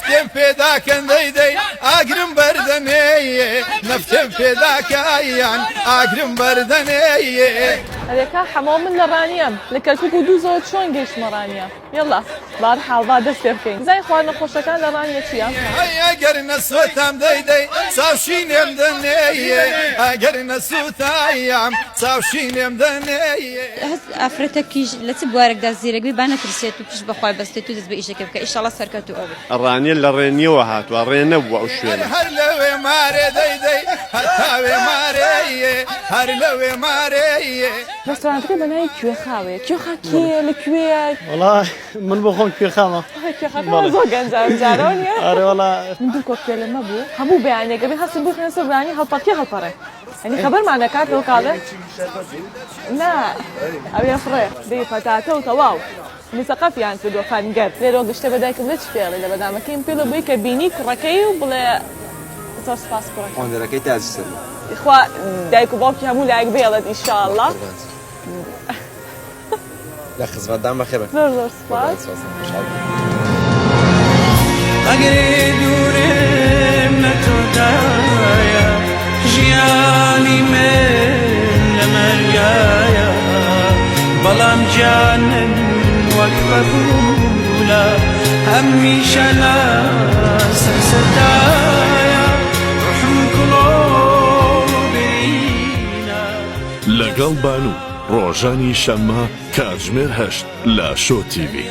نەفتێم پێداکەن دەی دەی ئاگرم بەردەنێ نەفتێم پێداکایان ئاگرم بەردەنێ. ئەرێ کا حەمۆ من لە ڕانیەم لە کەرکوک و دووزەوە چۆن گەیشتمە ڕانیە یەڵا بارحاڵ با دەست پێ بکەین بزانین خواردنە خۆشەکان لە ڕانیە چیە؟ هەی ئەگەر نەسوتام دەی دەی چاوشینێم دەنێ ئەگەر نەسوتایم چاوشینێم دەنێ. هەست ئافرەتەکیش لە چ بوارێکدا زیرەک بێ با نەترسێت و پشت بە خوای بەستێت و دەست بە ئیشەکەی بکا ئیشەڵا سەرکەوتوو ئەبێت. ڕانیە لە ڕێنیەوە هاتوە ڕێ نەبووە ئەو شوێنە. هەر لەوێ مارێ دەی دەی هەتاوێ مارێ هەر لەوێ مارێ. ڕێستۆرانتەکە بە ناوی کوێخاوەیە کوێخا کێیە لە کوێیە؟ وەڵا من بۆ خۆم کوێخامە. کوێخاکە زۆر گەنجە ئەم جارە نییە؟ ئەرێ وەڵا. من دوو کۆکتێلم هەبوو هەموو بەیانیەک ئەبێ هەستم بخوێنە سەر بەیانی هەڵپەڕکێ هەڵپەڕێ یانی خەبەرمان ئەکاتەوە کاڵێ نا ئەوێ فڕێ دەی پەتاتە و تەواو. مسەقەفیان کردوە فەنگەر. لێرەوە گشتە بە دایکم بڵێ چ پێڵێ لە بەنامەکەیم پێڵێ بۆی کە بینی کوڕەکەی و بڵێ زۆر سپاس کوڕەکەم. قۆندەرەکەی تاجی سەر بوو. خوا دایک و باوکی هەموو لایەک بهێڵێت ئیشاڵا. لە خزمەتدام بەخێر بن. زۆر زۆر سپاس. خۆشحاڵ بووم. ئەگەرێ دوورم لە تۆدایە ژیانی من لە مەرگایە بەڵام گیانم وەک بەبوولە هەمیشە لە سەر سەردایە ڕۆحم کوڵۆ برینە. لەگەڵ بانوو ڕۆژانی شەممە کاتژمێر هەشت لە شۆ تیڤی.